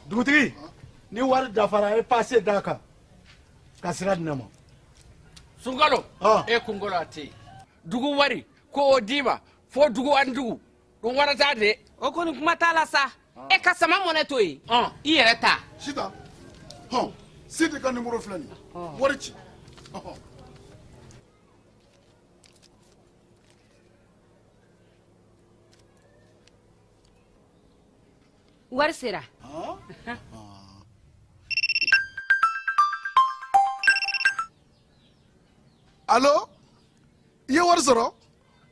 Dugutigi, ni wari dafara, e pase d'a kan ka sira di ne ma. Sunkalo, e kunkolo a tɛ yen. Dugu wari ko o d'i ma fo dugu ani dugu ɗum waɗata de. O kɔni, kuma t'a la sa. E ka sama mɔnɛ to yen, i yɛrɛ ta. Sitan, hɔn, Sidi ka nimoro filɛ nin ye, wari ci, ɔhɔn. Wari sera. Alo, i ye wari sɔrɔ,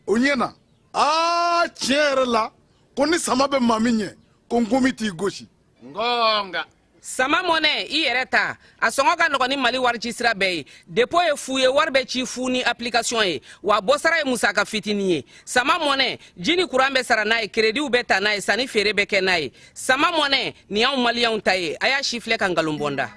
o ɲɛna. Aa, tiɲɛ yɛrɛ la, ko ni sama bɛ maa min ɲɛ, ko nkomi t'i gosi. Ngonga. Sama mɔnɛ, i yɛrɛ ta, a sɔngɔ ka nɔgɔn ni Mali wari ci sira bɛɛ ye. Dépôt ye fu ye, wari bɛ ci fu ni application ye, wa bɔsara ye musaka fitinin ye. Sama mɔnɛ, ji ni kuran bɛ sara n'a ye, créditw bɛ ta n'a ye, sanni feere bɛ kɛ n'a ye. Sama mɔnɛ nin y'anw Maliyɛnw ta ye. A y'a si filɛ ka nkalon bɔ n da.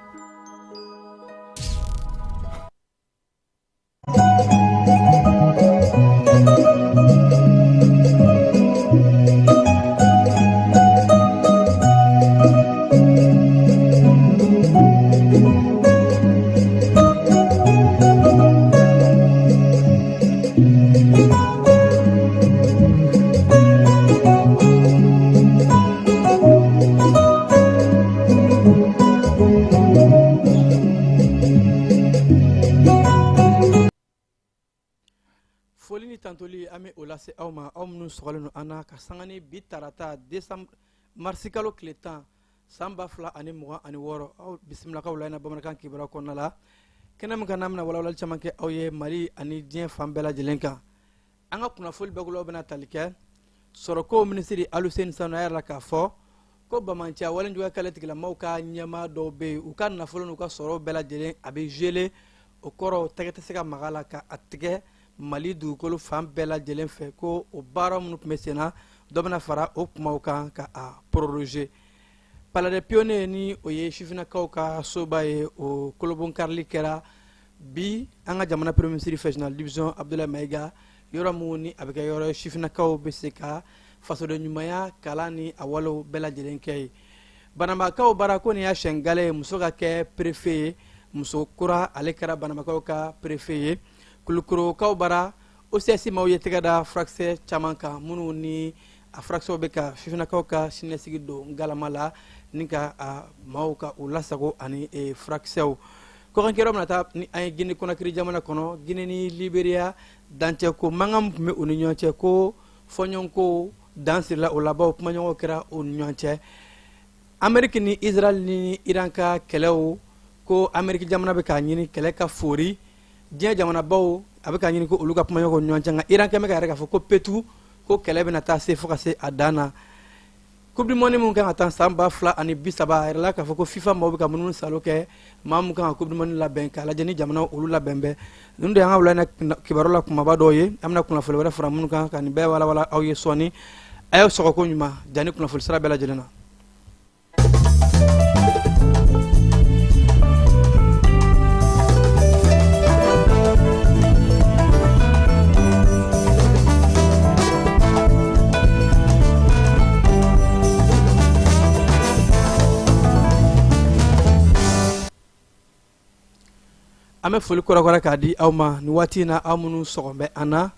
Foli ni tantoli, an bɛ o lase aw ma, aw minnu sɔgɔlen don an na ka sanga ni bi tarata décembre marisikalo tile 10 san 2026. Aw bisimilakaw la na bamanankan kibaruya kɔnɔna la, kɛnɛ min kan n'an bɛna walawalali caman kɛ aw ye Mali ani diɲɛ fan bɛɛ lajɛlen kan. An ka kunnafoli bɛɛ bɛna tali kɛ sɔrɔko minisiri Aluseni Sanu a yɛrɛ la k'a fɔ ko bamanciya walejuguya kɛlɛ tigilamaw ka ɲɛmaa dɔw bɛ yen, u ka nafolo n'u ka sɔrɔ bɛɛ lajɛlen a bɛ geler. O kɔrɔ, tɛgɛ tɛ se ka maga la ka a tigɛ Mali dugukolo fan bɛɛ lajɛlen fɛ. Ko o baara minnu tun bɛ sen na, dɔ bɛna fara o kumaw kan ka a proroger. Palais des Pionniers, ni o ye sifinnakaw ka soba ye, o kolobonkarili kɛra bi an ka jamana premier ministre fɛ, général division Abdoulaye Maïga. Yɔrɔ mun ni a bɛ kɛ yɔrɔ ye sifinnakaw bɛ se ka fasoden ɲumanya kalan ni a walew bɛɛ lajɛlen kɛ ye. Banabakaw bara, ko nin y'a siɲɛ gale ye muso ka kɛ préfet ye. Muso kura, ale kɛra Banabakaw ka préfet ye. Kulukorokaw bara, OCS maaw ye tɛgɛ da furakisɛ caman kan, minnu ni a furakisɛw bɛ ka sifinnakaw ka siniɲɛsigi don galama la ni ka a maaw ka u lasago ani furakisɛw. Kɔkankɛyɔrɔ bɛna taa ni an ye Guinée Conakry jamana kɔnɔ. Guinée ni Liberiya dancɛ ko mankan min tun bɛ u ni ɲɔgɔn cɛ, ko fɔɲɔgɔnko dan sirila o laban, kumaɲɔgɔn kɛra u ni ɲɔgɔn cɛ. Ameriki ni Israel ni Iran ka kɛlɛw, ko Ameriki jamana bɛ k'a ɲini kɛlɛ ka fori, diɲɛ jamanabaw a bɛ k'a ɲini ko olu ka kumaɲɔgɔn ɲɔgɔn cɛ, nka Iran kɛn bɛ ka yɛrɛ k'a fɔ ko petu, ko kɛlɛ bɛna taa se fo ka se a dan na. Coupe du monde mun kan ka taa san 2030, a yɛrɛ la k'a fɔ ko FIFA maaw bɛ ka munumunu salo kɛ, maa mun kan ka coupe du monde labɛn, k'a lajɛ ni jamanaw olu labɛn bɛɛ. Ninnu de y'an ka wula in kibaru la kumaba dɔw ye. An bɛna kunnafoni wɛrɛ fara minnu kan ka nin bɛɛ walawala aw ye sɔɔni. A y'aw sɔgɔ ko ɲuman jani kunnafoni sira bɛɛ lajɛlen na. An bɛ foli kɔrɔkɔrɔ k'a di aw ma nin waati in na, aw minnu sɔgɔ bɛ an na.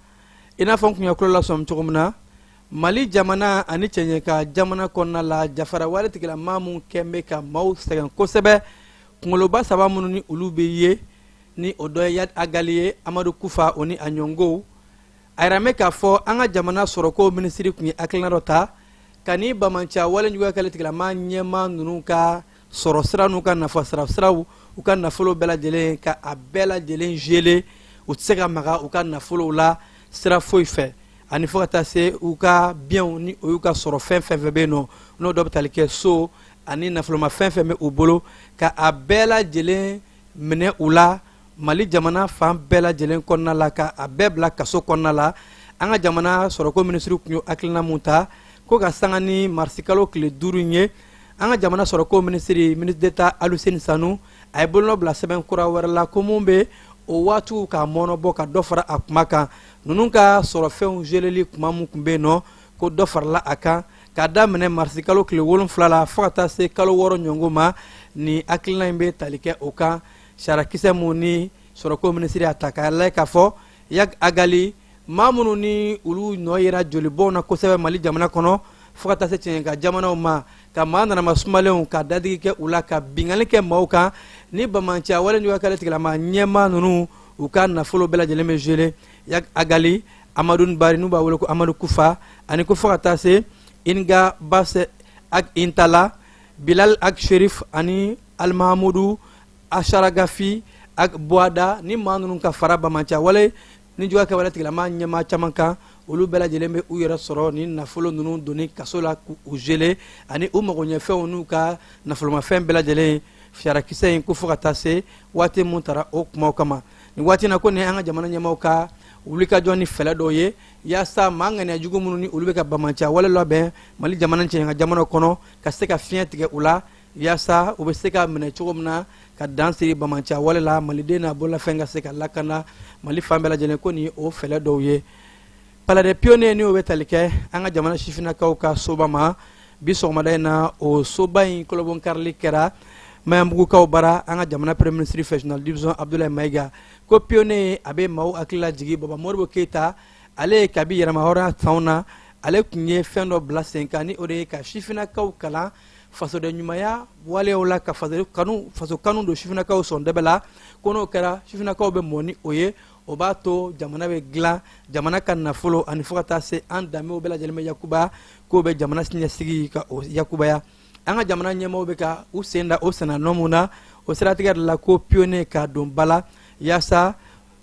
I n'a fɔ n kun y'a tulo lasɔmi cogo min na, Mali jamana ani cɛɲɛka jamana kɔnɔna la, jafara wale tigilama mun kɛn bɛ ka maaw sɛgɛn kosɛbɛ, kunkoloba saba minnu ni olu bɛ ye, ni o dɔ ye Iyad Ag Ghali ye, Amadu Kufa, o ni a ɲɔngow. A yɛrɛ bɛ k'a fɔ an ka jamana sɔrɔko minisiri tun ye hakilina dɔ ta ka ni bamanciya wale juguya kɛlɛ tigilama ɲɛmaa ninnu ka Sɔrɔ sira n'u ka nafa sira siraw, u ka nafolo bɛɛ lajɛlen, ka a bɛɛ lajɛlen geler. U tɛ se ka maga u ka nafolow la sira foyi fɛ, ani fo ka taa se u ka biens ni o y'u ka sɔrɔ fɛn fɛn fɛn bɛ yen nɔ, n'o dɔ bɛ tali kɛ so ani nafolomafɛn fɛn bɛ u bolo, ka a bɛɛ lajɛlen minɛ u la Mali jamana fan bɛɛ lajɛlen kɔnɔna la, ka a bɛɛ bila kaso kɔnɔna la. An ka jamana sɔrɔko minisiri tun ye hakilina mun ta ko ka sanga ni marisikalo tile 5 in ye, an ka jamana sɔrɔko minisiri, ministre d'État Aluseni Sanu, a ye bolonɔ bila sɛbɛn kura wɛrɛ la ko mun bɛ o waatiw k'a mɔnɔbɔ, ka dɔ fara a kuma kan. Ninnu ka sɔrɔfɛnw geleli kuma mun tun bɛ yen nɔ, ko dɔ farala a kan k'a daminɛ marisikalo tile 7 la fo ka taa se kalo 6 ɲɔgɔn ma. Ni hakilina in bɛ tali kɛ o kan. Sariyakisɛ mun ni sɔrɔko minisiri y'a ta k'a lajɛ k'a fɔ Iyad Ag Ghali, maa minnu ni olu nɔ yera jolibɔnw na kosɛbɛ Mali jamana kɔnɔ, fo ka taa se cɛɲɛka jamanaw ma, ka maa nanama sumalenw ka dadigi kɛ u la, ka binkanni kɛ maaw kan ni bamanciya wale juguya kɛlɛ tigilama ɲɛmaa ninnu, u ka nafolo bɛɛ lajɛlen bɛ geler. Iyad Ag Ghali, Amadu Bari n'u b'a wele ko Amadu Kufa, ani ko fo ka taa se Inga Base Ag Intala, Bilal Ag Sherif ani Almahamudu Asharagafi Ag Buada, ni maa ninnu ka fara bamanciya wale ni juguya kɛwale tigilama ɲɛmaa caman kan, olu bɛɛ lajɛlen bɛ u yɛrɛ sɔrɔ ni nafolo ninnu donni kaso la k'u geler, ani u magoɲɛfɛnw n'u ka nafolomafɛn bɛɛ lajɛlen. Sariyakisɛ in ko fo ka taa se waati mun tara o kumaw kama nin waati na, ko nin an ka jamana ɲɛmaaw ka wulikajɔ ni fɛɛrɛ dɔw ye yaasa maa ŋaniya jugu minnu ni olu bɛ ka bamanciya wale labɛn Mali jamana cɛɲɛka jamanaw kɔnɔ, ka se ka fiɲɛ tigɛ u la, yaasa u bɛ se ka minɛ cogo min na ka dan siri bamanciya wale la, maliden n'a bololafɛn ka se ka lakana Mali fan bɛɛ lajɛlen. Ko nin ye o fɛɛrɛ dɔw ye. Palais des Pionniers ni o bɛ tali kɛ an ka jamana sifinnakaw ka soba ma, bi sɔgɔmada in na, o soba in kolobonkarili kɛra Maɲanbugukaw bara an ka jamana premier ministre fɛ, général division Abdoulaye Maïga. Ko pionnier, a bɛ maaw hakili lajigin Baba Modibo Keyita, ale ye kabi yɛrɛmahɔrɔnya sanw na, ale tun ye fɛn dɔ bila sen kan, ni o de ye ka sifinnakaw kalan fasoden ɲumanya waleyaw la, ka faso kanu don sifinnakaw sɔn dɛbɛ la. Ko n'o kɛra, sifinnakaw bɛ mɔ ni o ye, o b'a to jamana bɛ dilan, jamana ka nafolo ani fo ka taa se an danbew bɛɛ lajɛlen bɛ yakuba, k'o bɛ jamana siniɲɛsigi ka o yakubaya. An ka jamana ɲɛmaaw bɛ ka u sen da o senna nɔ mun na, o siratigɛ de la ko pionnier ka don ba la, yaasa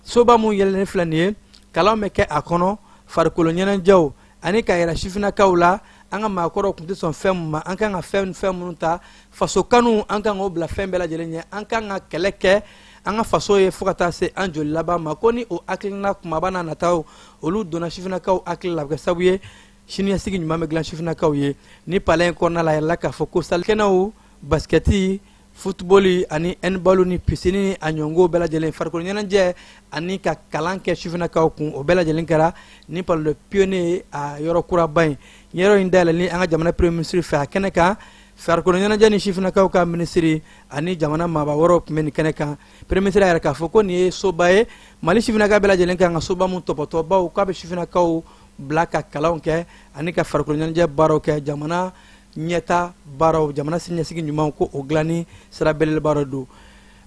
soba mun yɛlɛlen filɛ nin ye, kalan bɛ kɛ a kɔnɔ, farikolo ɲɛnajɛw, ani k'a yira sifinnakaw la an ka maakɔrɔw tun tɛ sɔn fɛn mun ma, an kan ka fɛn minnu ta, faso kanu, an kan k'o bila fɛn bɛɛ lajɛlen ɲɛ, an kan ka kɛlɛ kɛ an ka faso ye fo ka taa se an joli laban ma. Ko ni o hakilina kumaba n'a nataw olu donna sifinnakaw hakili la, a bɛ kɛ sababu ye siniɲɛsigi ɲuman bɛ dilan sifinnakaw ye. Ni palais in kɔnɔna la, a yirala k'a fɔ ko salikɛnɛw, basikɛti, football ani handball ni piscine a ɲɔngo bɛɛ lajɛlen, farikolo ɲɛnajɛ ani ka kalan kɛ sifinnakaw kun, o bɛɛ lajɛlen kɛra ni palais des Pionniers a yɔrɔ kuraba in. Yɔrɔ in dayɛlɛli an ka jamana premier ministre fɛ, a kɛnɛ kan, farikolo ɲɛnajɛ ni sifinnakaw ka minisiri ani jamana maaba wɛrɛw tun bɛ nin kɛnɛ kan. Premier ministre y'a yira k'a fɔ ko nin ye soba ye Mali sifinnaka bɛɛ lajɛlen kan ka soba mun tɔpɔtɔ, bawo k'a bɛ sifinnakaw bila ka kalanw kɛ ani ka farikolo ɲɛnajɛ baaraw kɛ, jamana ɲɛta baaraw, jamana siniɲɛsigi ɲuman, ko o dilanni sira belebeleba dɔ don.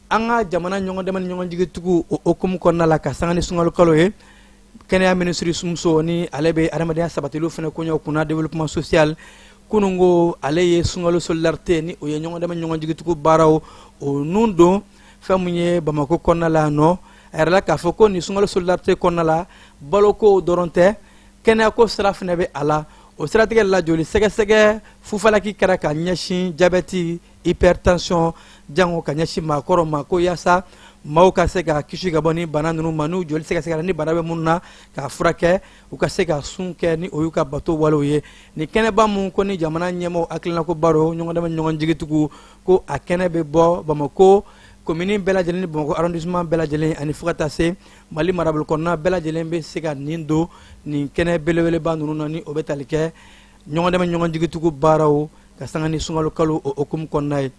An ka jamana ɲɔgɔn dɛmɛ ni ɲɔgɔn jigitugu, o hukumu kɔnɔna la, ka sanga ni sunkalo kalo ye, kɛnɛya minisiri muso ni ale bɛ adamadenya sabatiliw fana koɲɛw kunna, développement social, kununko ale ye sunkalo solidarité ni o ye ɲɔgɔn dɛmɛ ɲɔgɔn jigitugu baaraw o nun don fɛn mun ye Bamakɔ kɔnɔna la yan nɔ. A yirala k'a fɔ ko nin sunkalo solidarité kɔnɔna la, baloko dɔrɔn tɛ, kɛnɛyako sira fana bɛ a la. O siratigɛ la, joli sɛgɛsɛgɛ fufalaki kɛra ka ɲɛsin jabɛti, hypertension, jango ka ɲɛsin maakɔrɔ ma, ko yaasa maaw ka se ka kisi ka bɔ ni bana ninnu ma, n'u joli sɛgɛsɛgɛra ni bana bɛ minnu na k'a furakɛ, u ka se ka sun kɛ ni o y'u ka bato walew ye. Nin kɛnɛba mun ko ni jamana ɲɛmaaw hakilinako baro ɲɔgɔn dɛmɛ ɲɔgɔn jigitugu, ko a kɛnɛ bɛ bɔ Bamakɔ komini bɛɛ lajɛlen ni Bamakɔ arrondissement bɛɛ lajɛlen ani fo ka taa se Mali marabolo kɔnɔna bɛɛ lajɛlen bɛ se ka nin don nin kɛnɛ belebeleba ninnu na, ni o bɛ tali kɛ ɲɔgɔn dɛmɛ ɲɔgɔn jigitugu baaraw ka sanga ni sunkalo kalo o hukumu kɔnɔna ye.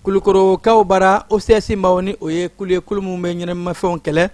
Kulukorokaw bara, OCS maaw ni o ye kulu ye, kulu minnu bɛ ɲɛnamimafɛnw kɛlɛ,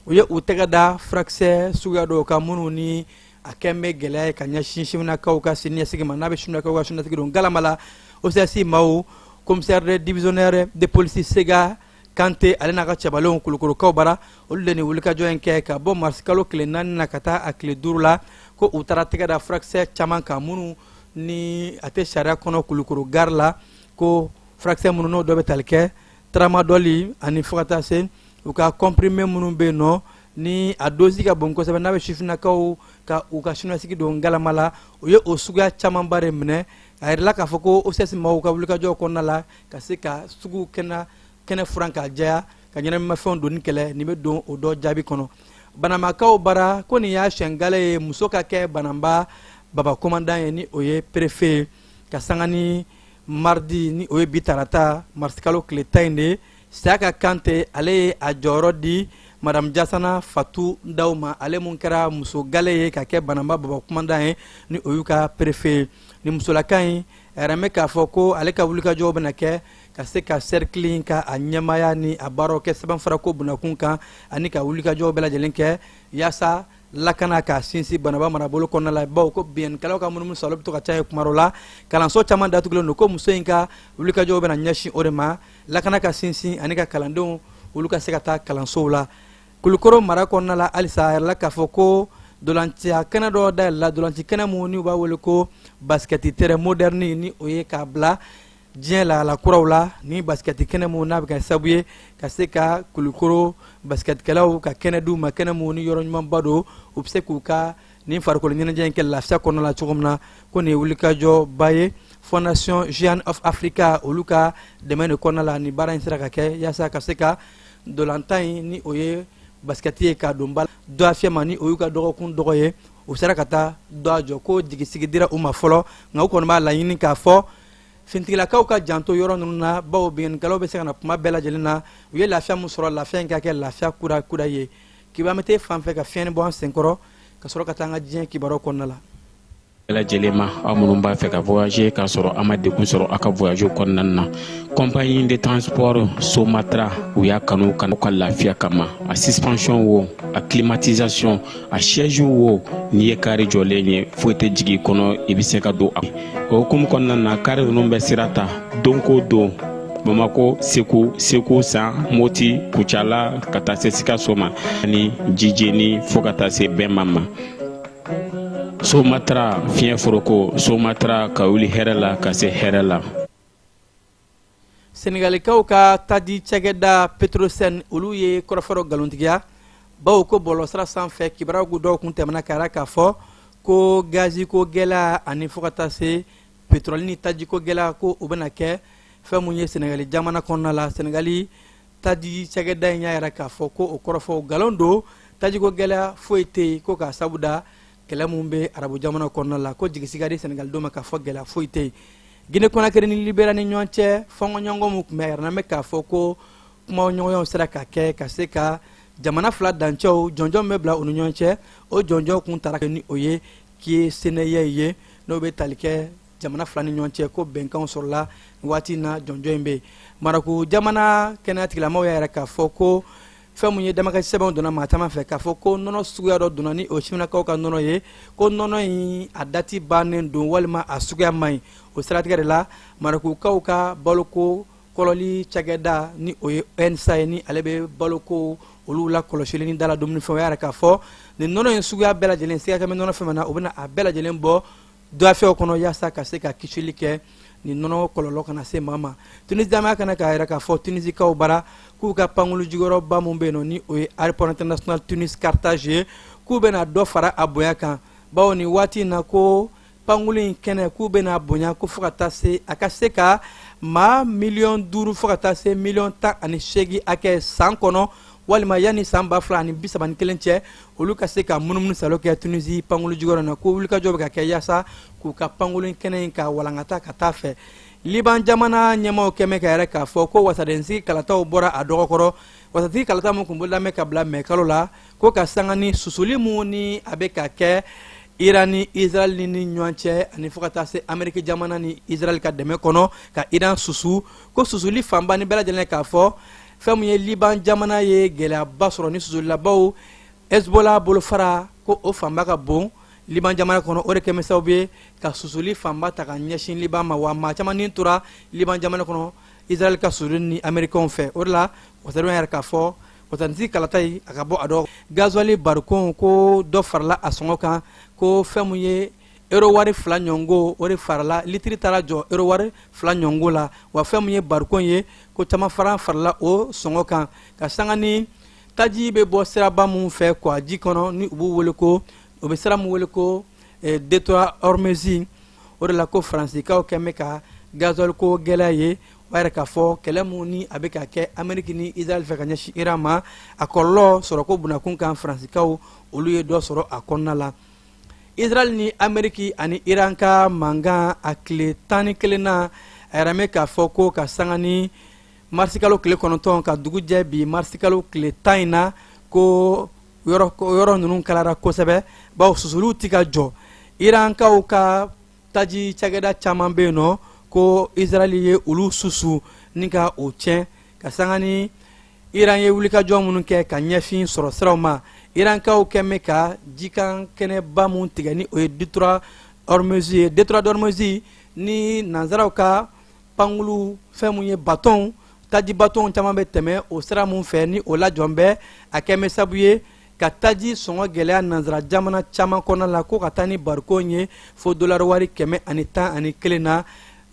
u ye u tɛgɛ da furakisɛ suguya dɔw kan minnu ni a kɛn bɛ gɛlɛya ye ka ɲɛsin sifinnakaw ka siniɲɛsigi ma, n'a bɛ sifinnakaw ka siniɲɛsigi don galama la. OCS maaw, commissaire divisionnaire de police Sega Kante, ale n'a ka cɛbalenw Kulukorokaw bara, olu de ni wulikajɔ in kɛ ka bɔ marisikalo tile 4 na ka taa a tile 5 la, ko u taara tɛgɛ da furakisɛ caman kan minnu ni a tɛ sariya kɔnɔ Kulukoro gare la, ko Furakisɛ minnu n'o dɔ bɛ tali kɛ tramadol ani fo ka taa se u ka comprimé minnu bɛ yen nɔ ni a dosi ka bon kosɛbɛ, n'a bɛ sifinnakaw ka u ka siniɲɛsigi don galama la, u ye o suguya camanba de minɛ. A yirala k'a fɔ ko OCS maaw ka wulikajɔ kɔnɔna la ka se ka sugu kɛnɛ kɛnɛ furan k'a jɛya, ka ɲɛnaminimafɛnw donni kɛlɛ, nin bɛ don o dɔ jaabi kɔnɔ. Banamakaw bara ko nin y'a siɲɛ gale ye muso ka kɛ Banamba baba commandant ye, ni o ye préfet ye, ka sanga ni mardi, ni o ye bi tarata marisikalo tile 10 in de ye. Siyaka Kante, ale ye a jɔyɔrɔ di Madame Jasana Fatu Daw ma, ale mun kɛra muso gale ye ka kɛ Banamba baba commandant ye, ni o y'u ka préfet ye. Ni musolaka in a yɛrɛ bɛ k'a fɔ ko ale ka wulikajɔw bɛna kɛ ka se ka cercle in ka a ɲɛmaaya ni a baaraw kɛ sɛbɛnfurako bunakun kan, ani ka wulikajɔw bɛɛ lajɛlen kɛ yaasa lakana k'a sinsin Banaba marabolo kɔnɔna la, bawo ko binkannikɛlaw ka munumunu salo bɛ to ka caya kuma dɔ la, kalanso caman datugulen don. Ko muso in ka wulikajɔw bɛna ɲɛsin o de ma, lakana ka sinsin ani ka kalandenw olu ka se ka taa kalansow la. Kulukoro mara kɔnɔna la halisa, a yɛrɛla k'a fɔ ko dolanciya kɛnɛ dɔ dayɛlɛla, dolanci kɛnɛ mun n'u b'a wele ko basket terrain moderne, ni o ye k'a bila diɲɛ lahala kuraw la. Ni basikɛti kɛnɛ mun n'a bɛ kɛ sababu ye ka se ka Kulukoro basikɛtikɛlaw ka kɛnɛ d'u ma, kɛnɛ mun ni yɔrɔ ɲumanba don, u bɛ se k'u ka nin farikolo ɲɛnajɛ in kɛ lafiya kɔnɔna la cogo min na. Ko nin ye wulikajɔba ye, Fondation Giants of Africa olu ka dɛmɛ de kɔnɔna la nin baara in sera ka kɛ, yaasa ka se ka dolantan in, ni o ye basikɛti ye, k'a don ba dɔ ma, ni o y'u ka dɔgɔkun dɔgɔ ye. U sera ka taa dɔ a jɔ ko jigisigi dira u ma fɔlɔ, nka u kɔni b'a laɲini k'a fɔ fintigilakaw ka janto yɔrɔ ninnu na, bawo binkannikɛlaw bɛ se ka na kuma bɛɛ lajɛlen na. U ye lafiya min sɔrɔ, lafiya in ka kɛ lafiya kura kura ye. Kiba bɛ te fan fɛ ka fiɲɛni bɔ an senkɔrɔ ka sɔrɔ ka taa an ka diɲɛ kibaruyaw kɔnɔna la. Bɛɛ lajɛlen ma, aw minnu b'a fɛ ka voyager k'a sɔrɔ a ma degun sɔrɔ aw ka voyage kɔnɔna na, compagnie de transport Somatra, u y'a kanu ka ka lafiya kama. A suspension wo, a climatisation, a siège wo, n'i ye kari jɔlen ye, foyi tɛ jigin i kɔnɔ, i bɛ se ka don. O hukumu kɔnɔna na, kari ninnu bɛ sira ta don ko don Bamako, Segu, Segu San, Moti, Kucala, ka taa se Sikaso ma ani Jijeni, fo ka taa se Bɛnma ma. Somatra fiɲɛ foroko, Somatra ka wuli hɛrɛ la ka se hɛrɛ la. Senegalikaw ka taji cakɛda Petrosen, olu ye kɔrɔfɔ dɔ nkalontigiya, bawo ko bɔlɔlɔsira sanfɛ kibaruyaw dɔw kun tɛmɛna k'a yira k'a fɔ ko gaziko gɛlɛya ani fo ka taa se pétrole ni tajiko gɛlɛya, ko o bɛna kɛ fɛn mun ye Senegali jamana kɔnɔna la. Senegali taji cakɛda in y'a yira k'a fɔ ko o kɔrɔfɔw nkalon don, tajiko gɛlɛya foyi tɛ yen, ko k'a sabu da kɛlɛ mun bɛ arabu jamana kɔnɔna la. Ko jigisiga di Senegali ma k'a fɔ gɛlɛya foyi tɛ yen. Guinée Conakry ni Libéria ni ɲɔgɔn cɛ, fɔnkɔɲɔgɔn mun tun bɛ a yɛrɛ bɛ k'a fɔ ko kumaɲɔgɔnyaw sera ka kɛ ka se ka jamana fila dancɛw jɔnjɔn bɛ bila u ni ɲɔgɔn cɛ. O jɔnjɔn kun taara ni o ye Kiye Seneye ye, n'o bɛ tali kɛ jamana fila ni ɲɔgɔn cɛ, ko bɛnkanw sɔrɔla waati in na, jɔnjɔn in bɛ yen. Marɔku jamana kɛnɛya tigilamɔgɔw y'a yɛrɛ k'a fɔ ko fɛn mun ye damakasi sɛbɛnw donna maa caman fɛ k'a fɔ ko nɔnɔ suguya dɔ donna, ni o sifinnakaw ka nɔnɔ ye, ko nɔnɔ in a dati bannen don walima a suguya man ɲi. O siratigɛ de la, marɔkukaw ka baloko kɔlɔli cakɛda, ni o ye ONSA ye, ni ale bɛ baloko olu la kɔlɔsili ni dala dumunifɛnw, y'a yɛrɛ k'a fɔ nin nɔnɔ in suguya bɛɛ lajɛlen, siga kɛmɛ nɔnɔ fɛn na, u bɛna a bɛɛ lajɛlen bɔ gafew kɔnɔ yaasa ka se ka kisili kɛ nin nɔnɔ kɔlɔlɔ kana se maa ma. Tunisi jamana kana k'a yɛrɛ k'a fɔ Tunisikaw bara k'u ka pankulu jigiyɔrɔba mun bɛ yen nɔ, ni o ye aéroport international Tunis Carthage ye, k'u bɛna dɔ fara a bonya kan, bawo nin waati in na ko pankulu in kɛnɛ k'u bɛna bonya ko fo ka taa se a ka se ka maa 5 miliyɔn fo ka taa se 18 miliyɔn hakɛ san kɔnɔ, walima yanni san 2031 cɛ, olu ka se ka munumunu salo kɛ Tunisi pankulu jigiyɔrɔ na. Ko wulikajɔ bɛ ka kɛ yaasa k'u ka pankulu kɛnɛ in ka walankata ka taa fɛ. Liban jamana ɲɛmaaw kɛmɛ ka yɛrɛ k'a fɔ ko wasadensigi kalataw bɔra a dɔgɔkɔrɔ, wasatigi kalata mun kun boloda ka bila mɛ kalo la, ko ka sanga ni susuli mun ni a bɛ ka kɛ Iran ni Israël ni ɲɔgɔn cɛ, ani fo ka taa se Ameriki jamana ni Israël ka dɛmɛ kɔnɔ ka Iran susu, ko susuli fanba ni bɛɛ lajɛlen k'a fɔ fɛn mun ye Liban jamana ye gɛlɛyaba sɔrɔ ni susulilabaw Hezbollah bolofara, ko o fanba ka bon Liban jamana kɔnɔ. O de kɛmɛ sababu ye ka susuli fanba ta ka ɲɛsin Liban ma, wa maa caman ni tora Liban jamana kɔnɔ Israël ka susuli ni Américains fɛ. O de la wasadenw yɛrɛ k'a fɔ wasatigi kalata yi a ka bɔ a dɔn. Gasoil barikon, ko dɔ farala a sɔngɔ kan, ko fɛn mun ye euro wari 2 ɲɔngo o de farala litiri taara jɔ euro wari 2 ɲɔngo la. Wa fɛn min ye barikon ye ko caman fara farala o sɔngɔ kan ka sanga ni taji bɛ bɔ siraba mun fɛ kɔ ji kɔnɔ ni u b'u wele ko u bɛ sira mun wele ko détroit Hormuz. O de la ko faransikaw kɛn bɛ ka gasoil ko gɛlɛya ye. O b'a yira k'a fɔ kɛlɛ mun ni a bɛ ka kɛ Amérique ni Israël fɛ ka ɲɛsin Iran ma, a kɔlɔlɔ sɔrɔko bunakun kan faransikaw olu ye dɔ sɔrɔ a kɔnɔna la. Israël ni Amérique ani Iran ka mankan a tile 11 na, a yɛrɛ bɛ k'a fɔ ko ka sanga ni marisikalo tile 9 ka dugu jɛ bi marisikalo tile 10 in na, ko yɔrɔ ninnu kalara kosɛbɛ, bawo susuliw ti ka jɔ. Irankaw ka taji cakɛda caman bɛ yen nɔ ko Israël ye olu susu ni ka o tiɲɛ ka sanga ni Iran ye wulikajɔ minnu kɛ ka ɲɛsin sɔrɔ siraw ma. Irankaw kɛn bɛ ka jikan kɛnɛba mun tigɛ ni o ye détroit Hormuz ye. Détroit d'Hormuz ni nanzaraw ka pankulu fɛn mun ye baton taji baton caman bɛ tɛmɛ o sira mun fɛ ni o lajɔn bɛ, a kɛn bɛ sabu ye ka taji sɔngɔ gɛlɛya nanzara jamana caman kɔnɔna la, ko ka taa ni barikon ye fo dolari wari 111 na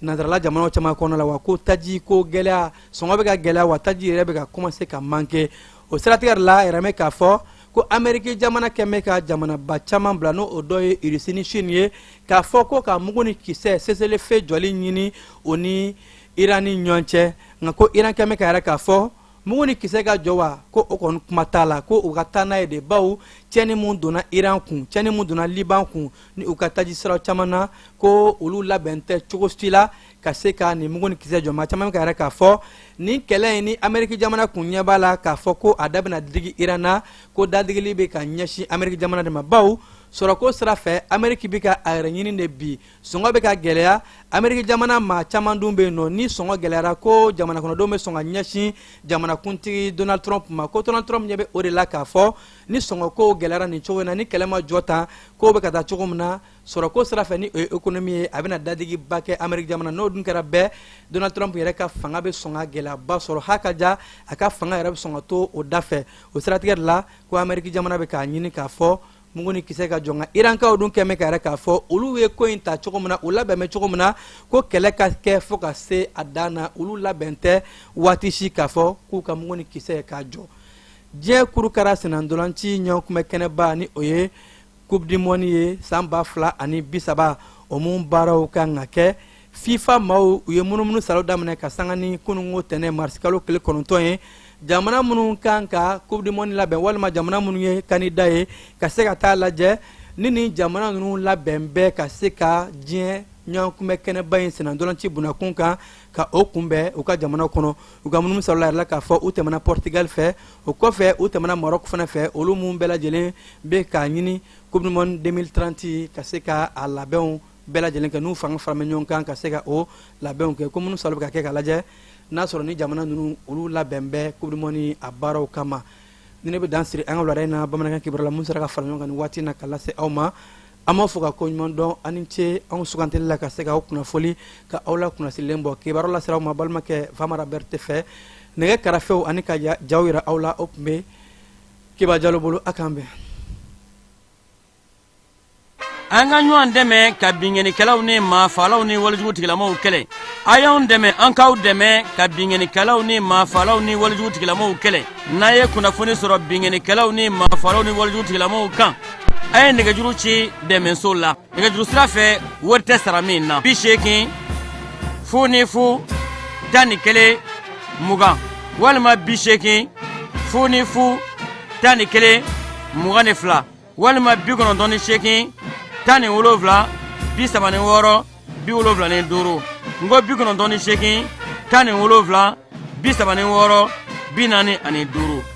nanzarala jamanaw caman kɔnɔna la. Wa ko taji ko gɛlɛya sɔngɔ bɛ ka gɛlɛya, wa taji yɛrɛ bɛ ka commencer ka manquer. O siratigɛ de la, a yɛrɛ bɛ k'a fɔ ko Amérique jamana kɛn bɛ ka jamanaba caman bila, n'o o dɔ ye Russie ni Chine ye, k'a fɔ ko ka mugu ni kisɛ cessez-le-feu jɔli ɲini o ni Iran ni ɲɔgɔn cɛ. Nka ko Iran kɛn bɛ ka yɛrɛ k'a fɔ mugu ni kisɛ ka jɔ wa, ko o kɔni kuma t'a la, ko u ka taa n'a ye de, bawo tiɲɛni mun donna Iran kun, tiɲɛni mun donna Liban kun ni u ka taji siraw caman na, ko olu labɛn tɛ cogo si la ka se ka nin mugu ni kisɛ jɔ. Maa caman bɛ ka yɛrɛ k'a fɔ nin kɛlɛ in ni Amérique jamana kun ɲɛ b'a la k'a fɔ ko a da bɛna digi Iran na, ko dadigili bɛ ka ɲɛsin Amérique jamana de ma, bawo sɔrɔko sira fɛ Amérique bɛ ka a yɛrɛ ɲini de bi, sɔngɔ bɛ ka gɛlɛya. Amérique jamana maa caman dun bɛ yen nɔ, ni sɔngɔ gɛlɛyara ko jamana kɔnɔdenw bɛ sɔn ka ɲɛsin jamanakuntigi Donald Trump ma, ko Donald Trump ɲɛ bɛ o de la k'a fɔ ni sɔngɔko gɛlɛyara nin cogo in na, ni kɛlɛ ma jɔ tan, kow bɛ ka taa cogo min na sɔrɔko sira fɛ ni o ye économie ye, a bɛna dadigiba kɛ Amérique jamana. N'o dun kɛra bɛɛ, Donald Trump yɛrɛ ka fanga bɛ sɔn ka gɛlɛyaba sɔrɔ, ha ka ja a ka fanga yɛrɛ bɛ sɔn ka to o da fɛ. O siratigɛ de la ko Amérique jamana bɛ k'a ɲini k'a fɔ mugu ni kisɛ ka jɔ. Nka Irankaw dun kɛn bɛ ka yɛrɛ k'a fɔ olu ye ko in ta cogo min na, u labɛn bɛ cogo min na ko kɛlɛ ka kɛ fo ka se a dan na, olu labɛn tɛ waati si k'a fɔ k'u ka mugu ni kisɛ k'a jɔ. Diɲɛ kurukara sennantolanci ɲɔgɔnkunbɛn kɛnɛba ni o ye Coupe du Monde ye san 2030, o mun baaraw kan ka kɛ. FIFA maaw u ye munumunu salo daminɛ ka sanga ni kununko tɛnɛ marisikalo tile 9 ye. Jamana minnu kan ka Coupe du Monde labɛn walima jamana minnu ye candidat ye ka se ka taa lajɛ ni jamana ninnu labɛn bɛɛ ka se ka diɲɛ ɲɔgɔnkunbɛn kɛnɛba in sennantolanci bunakun kan ka o kunbɛn u ka jamana kɔnɔ. U ka munumunu salo la yɛrɛ la k'a fɔ u tɛmɛna Portugal fɛ, o kɔfɛ u tɛmɛna Maroc fana fɛ, olu mun bɛɛ lajɛlen bɛ k'a ɲini Coupe du Monde 2030 ka se ka a labɛnw bɛɛ lajɛlen kɛ, n'u fanga fara ɲɔgɔn kan ka se ka o labɛnw kɛ. Ko munumunu salo bɛ ka kɛ ka lajɛ n'a sɔrɔ ni jamana ninnu olu labɛn bɛ Coupe du Monde a baaraw kama. Ni ne bɛ dan siri an ka wulada in na bamanankan kibaruya la mun sera ka fara ɲɔgɔn kan nin waati in na ka lase aw ma. An b'aw fo ka ko ɲuman dɔn, aw ni ce anw sugantili la ka se k'aw kunnafoli ka aw la kunnasirilen bɔ. Kibaruya lasera aw ma balimakɛ Famara Berete fɛ, nɛgɛ karafew ani ka jaw yira aw la, o tun bɛ Keba Jalo bolo. A k'an bɛn. An ka ɲɔgɔn dɛmɛ ka binkannikɛlaw ni maafalaw ni walejugu tigilamaw kɛlɛ. A y'anw dɛmɛ, an k'aw dɛmɛ ka binkannikɛlaw ni maafalaw ni walejugu tigilamaw kɛlɛ. N'a ye kunnafoni sɔrɔ binkannikɛlaw ni maafalaw ni walejugu tigilamaw kan, a ye nɛgɛjuru ci dɛmɛso la. Nɛgɛjuru sira fɛ, wari tɛ sara min na. 80 00 11 20 walima 80 00 11 22 walima 98 17 36 75. N ko 98 17 36 45.